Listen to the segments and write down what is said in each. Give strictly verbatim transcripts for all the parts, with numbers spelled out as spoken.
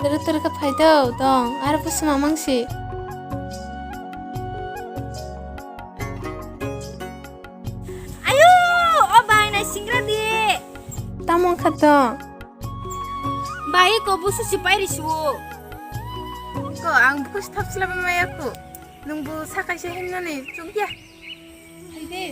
Dere tere khe phai do dong, aro bo suma mangsi. Ayo, o bai nai singra di. Tamo kha do. Bai ko busu si pai ri su. Ko ang buku si thap sila maya ko. Nung bu sakai se himnani chukya. Hai de.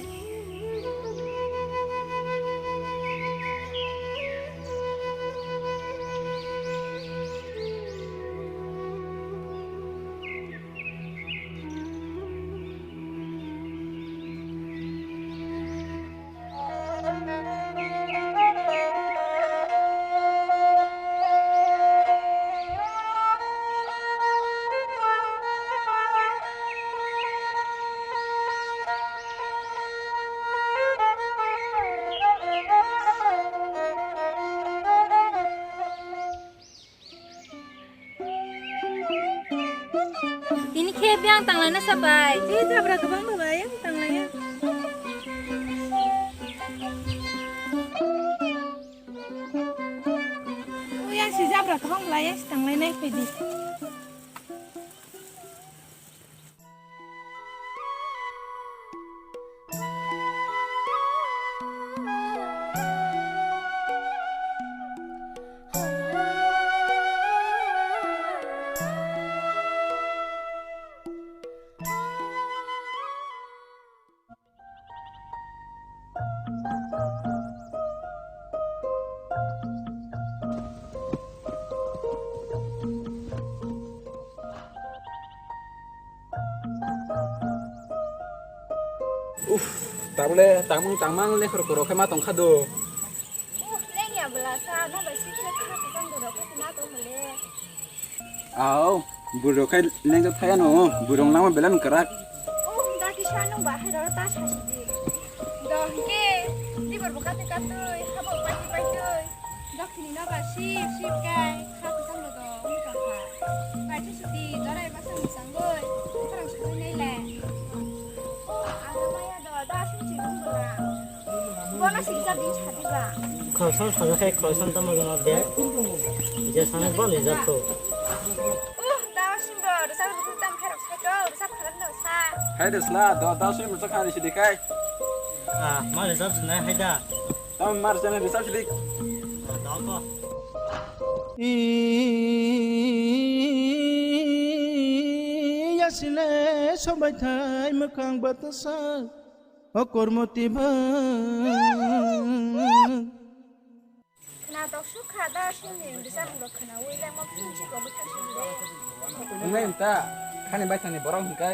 Tini khe biyang tanglaina sabai. Eh, jabra kwbang ba bai, ang tanglaina. Ui, yang si jabra kwbang ba, yang si tanglaina phaidi. Uff, tabole tangmung tangmang lekhor koro khe ma tongkha do. Uff, lengya bwlasa, no bai sikhe kha kwchang borok khe ma tong mole. Au, borok khe lengjak thaya no, borok lama belai kwrak. Uff, da kisa nung ba hai roro ta sasi di. Do hingke, libor bo katwi katwi, habo paitwi paitwi. Dokhini no ba sip sip kai, kha kwchang rok wngkha kha. Paitwi sidi, dorai basa mwchangwi, khorang sogwi nai le. O, ala maya do, da sung si rung bwla. Bono si rijak din sadi ba. Khoroksa sajak khe khoroksa tamo rwma bag. Je sanai bono rijak kho. Uh, da simbo, rwchap rwchap tam khairok sai kho, rwchap khairok no sa. Hai de sla, da, da simbo chakha ni sidi kai. Ah, ma rijak sinai hai da. Tam mar chana rijak sidi. Ah, da ko. Yasile sobai thai mwkhang bwtwsa. O kormo tibang. Khwnatok sukha da sumni rwchapmung rok khwnaui lengma phunchi ko bwthang sumde. Wngnai wngta khani baithani borok hwnkhe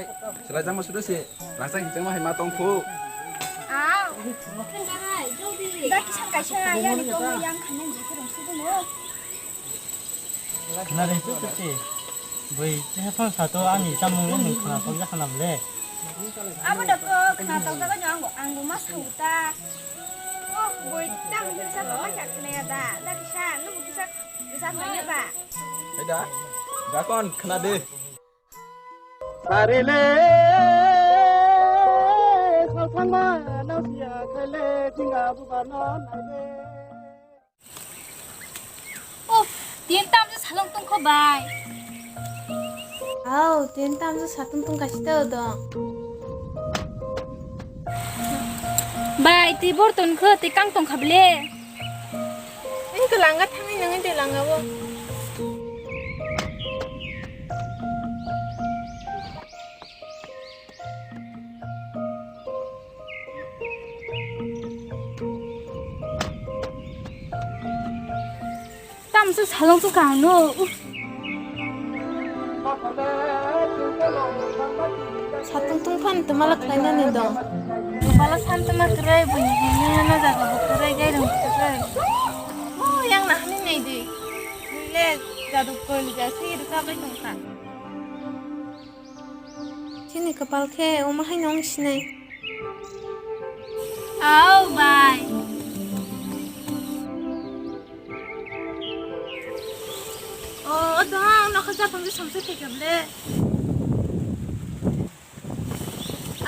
swlaijakma sudo se rangchak hinchakma hai ma tongkhu. Aw. Da kisa kaisa yani ko yang khanan je khorang sudo no. Khwnari tu kiti. Bui tini phone sato ani chamung ni khwna phone ja khwna bole. Abo da ko khwna tong jaga ni ang ang ma sauta. Oh, bui tang ni sa ko ma kya khwna ya da. Da kisa nu kisa kisa ma ya ba. Hei da. Da kon khwna de. Sarile, khathangma nangsiya khaile jinga bubarno naide. Uff, tin tamsa salong tongkho bai. Au, tin tamsa satung tong kasi tao dong. Bai, tei borton kho, tei kang tong kha bele. Ini ke langga thangni nangin tei langga bo. Tamsa salong tu kano. Satung tung phan tu malak lainani dong. Bala san tu ma krai buni hini na jaga bu krai gai dong krai. Oh, yang nahani nai di. Le jadu koi le jasi ri ka bai tong kha. Chini kwpal khe omo haino wng sinai. Au bai. O, o tong, nokha japang je samsai phaikha bole.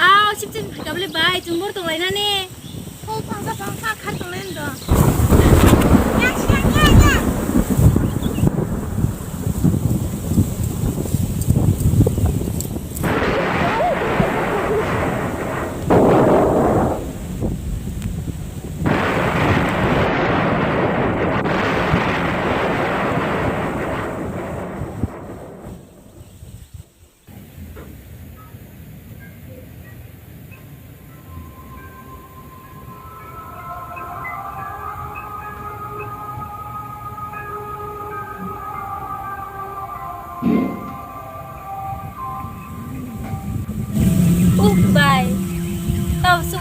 Au, sipchen phaikha bole bai, chwng bor tong lainani. Hoi phangsa phang kha khar tong lai do. Ya, ya, ya, ya.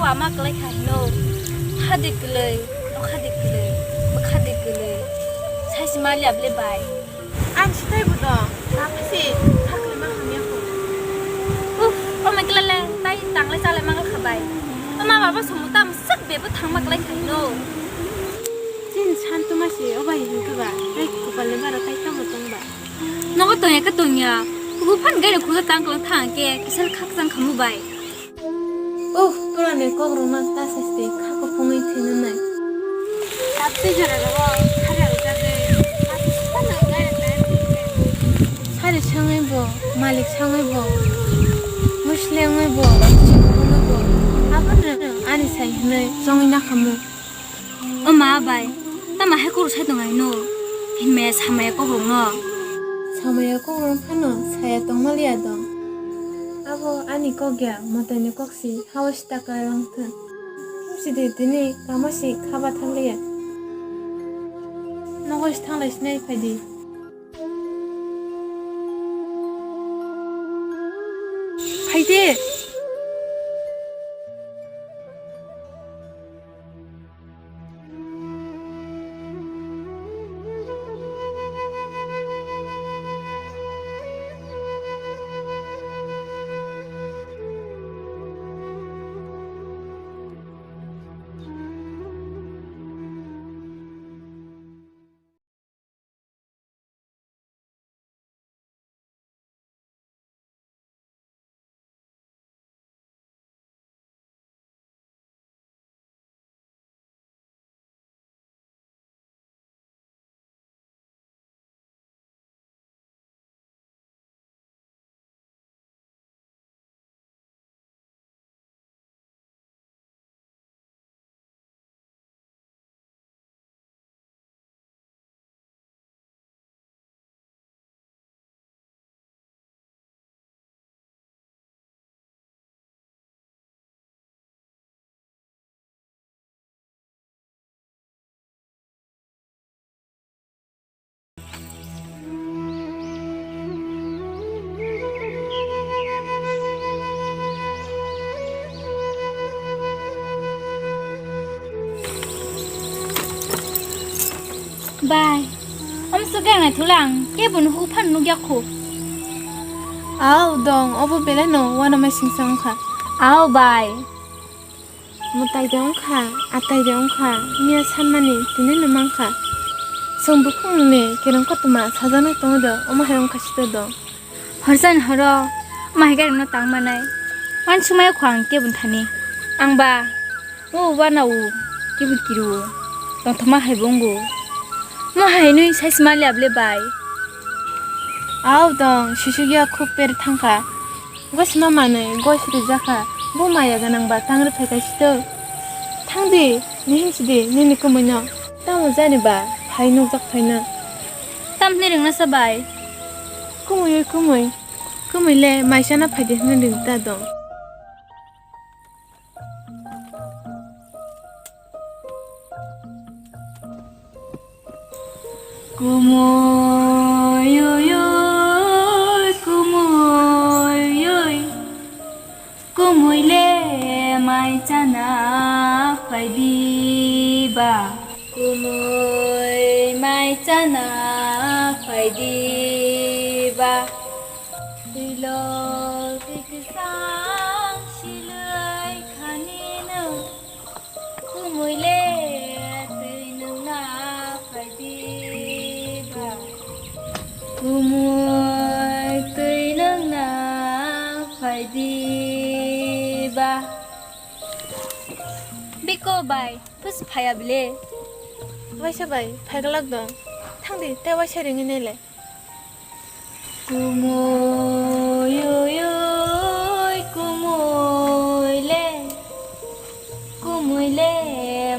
Ama kwlai kha hino. Hadi kwlai, nokhadi kwlai, bwkhadi kwlai. Saisi maliya bwle bai. Ang sitai bo dong. Tapisi hakli ma hamya ko. Uff, o mai kwlai le, tai tanglai chalai ma kha bai. O ma baba somo tam sak bebo thangma kwlai kha hino. Chin santuma se o bai hinkhe ba, tai kupal ni bara tai tamo tong ba. Nogo tongya khe tongya. Kubu phan gaina khuja tang kwlwng thang khe kisal khakchang khamu bai. Uff, pura ni kok rwma ta saste kha kuphungwi thwina nai. Tapte jora rogo khara rwjagwi. Sari sangwi bo, malik sangwi bo, musle wngwi bo, chibukno bo, abono ani sai hwnwi chongwi nakhamu. O ma bai, tamo hai kok rw sai tong aino? Hinmaya samaya kok rwngno. Samaya kok rwng phano saya tongmaliya dong. Abo ani kok ya, mwtaini kok si, hao sita kwrwng thwng. Sidi tini kamo si khaba thangliya. Nogo si thanglai sinai phaidi. Phaidi. Bai, amsugwi ang naitholang, kebo nukhuk phano nukya kho. Aw, dong, obo belai no uanama singsa wngkha. Aw, bai. Mwtai de wngkha, atai de wngkha, miya sanmani tini no mankha. Chwng bukhuk ni kereng kotorma sajagwi tongo do, omo hai wngkha sito do. Horsani horo, omo hai gari no tang manai. Wansukmaya kho ang kebo thani. Ang ba, o uana o, kebo kiru o. Tongthokma hai bo wngo. Omo hai nwi sai sima liya bwle bai. Aw dong, sisugya khuk per thangkha. Gosima manwi gos rijakha, bo maya gwnang ba tang rwphai kaisito. Thangdi, nihimsidi nini kwmwino. Tamo jani ba, phai nukjak phaino. Tamni rwngna sa bai? Kwmwi oi kwmwi. Kwmwi le maisana phaidi hwnwi ringta dong. Kumui ui ui, kumui ui, kumui le mai chana phaidi ba. Kumui mai chana phaidi ba. Twilo twi kwchang silai khani no. Kumui le twi nwngna phaidi ba. Kumui twi nwngna phaidi ba. Biko bai, phus phaya bile. Waisa bai, phaiglak dong. Thangdi, tei waisa ringwi nailai. Kumui ui ui, kumui le, kumui le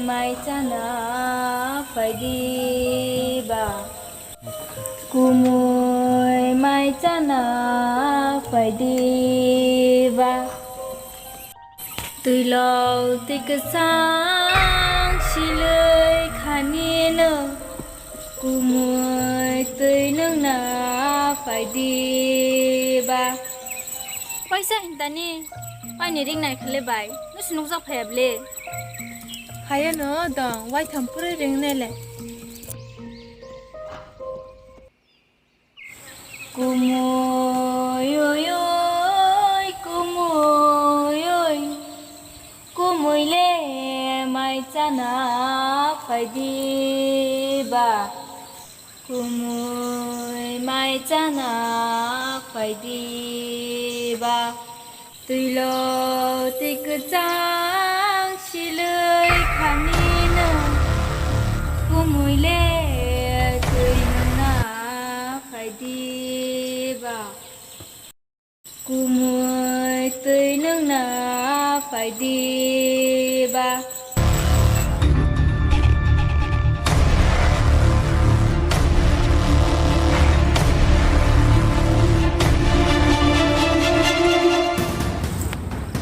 mai chana phaidi ba. Kumui mai chana phaidi ba. Twilo twi kwchang silai khani no. Kumui twi nwngna phaidi ba. Oi Sa hintani, waini ring nai khale bai, nusu nukjak phaya ble. Phaya no dong, waitham pura ring nai le. Kumui ui ui, kumui ui, kumui le mai chana phai di ba. Kumui mai chana phai di ba. Twilo twi kwchang silwi khani nwng, kumui le twi nwngna phai di ba. Kumui twi nwngna phai di ba.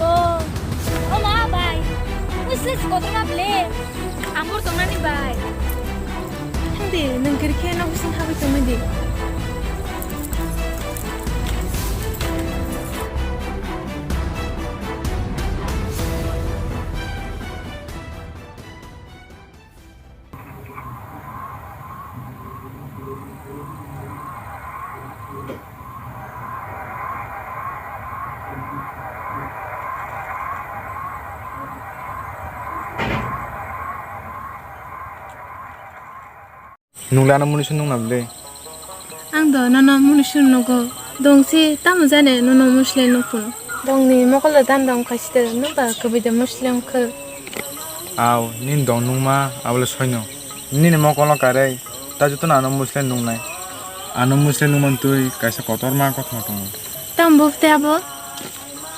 O, o ma bai. Uisless kotorma ble. Amor tongnani bai. Thangdi, nwng kiri khe nok bising habwi tongwi di. Nung le ano muni se nung na ble? Ang do nono muni se nugo. Dong se tamo jane nono muslai nukun. Dongni mokol do dan dong khaisite, nung ba kwbui de muslai wngkhe. Aw, nini dong nungma abo le soino. Nini mokolo karwi ta jotono ano muslai nungnai. Ano muslai nungmani twi kaisa kotorma kothoma tongo. Tamo bo te abo?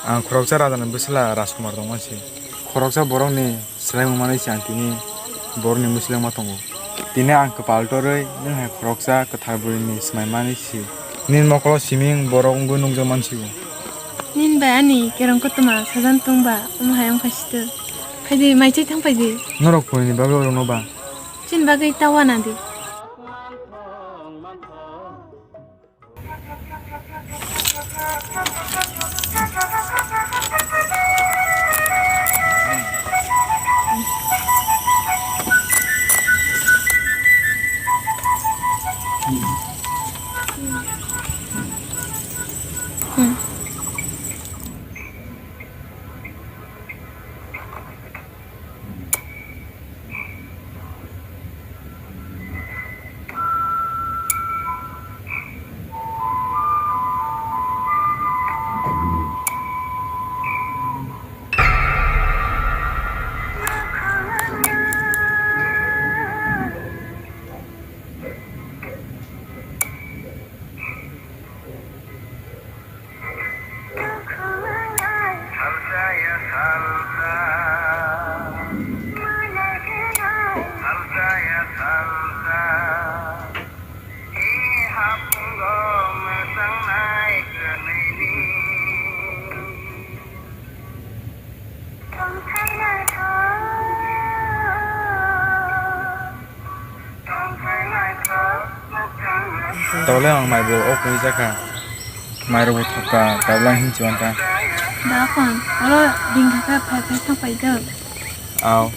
Ang khoroksa rajani bwsla Rajkumar tongma se. Khoroksa borokni swlaimung manwi se ang tini borokni muslai wngma tongo. Tini ang kwpal torwi nwng hai khoroksa kwthar buini swmai manwi se. Nini mokolo siming borok wngwi nukjak mansigo. Nini bai ani kerong kotorma sajani tongba omo hai wngkha site. Phaidi, maichai thang phaidi. Norok phuini bagwi oro no ba? Chini bagwi ta wana di. Tole ang mai bo o koi jaka. Mai rok bo thok ka, tabla hin chuan ta. Da kon, oro ding kha kha phai phai thang pai do. Aw.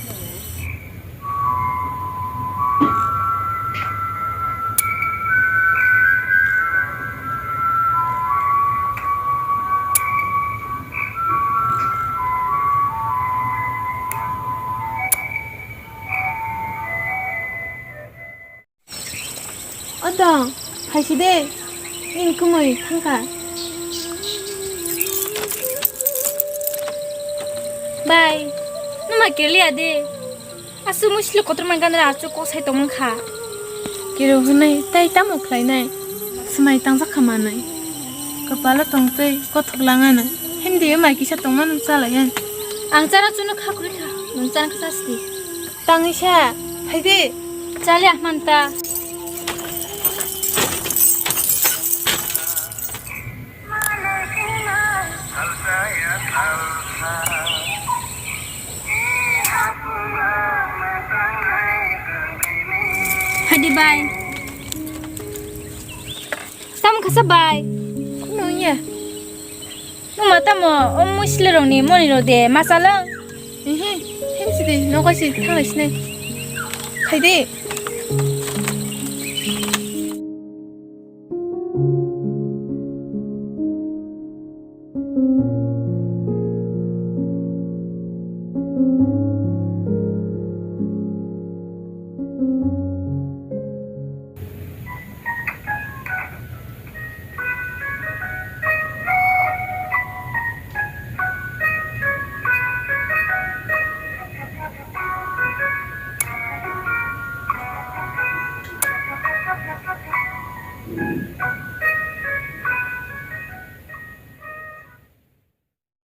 O dong, phaisi de, nini kumui thangkha. Bai, numa kiriya de. Aswk mui silo kotorma ganra aswk kok sai tongmang kha. Kiriw hwnwi tei tamo khlainai? Swmai tangjak kha manwi. Kwpalo tongtwi kothok langano. Himdi mai kisa tongmano chalaiya. Ang chana chuno kha kwrwi kha. Nwng chana kha chasti. Tangwi sa, phai di. Chali ahman ta. Phai di bai. Tamo kha sa bai? Nungya. Uma tamo, o muisli rokni moni rok de, ma chalwng? Ehe, himsi di, nogo si thanglai sinai. Phaidi.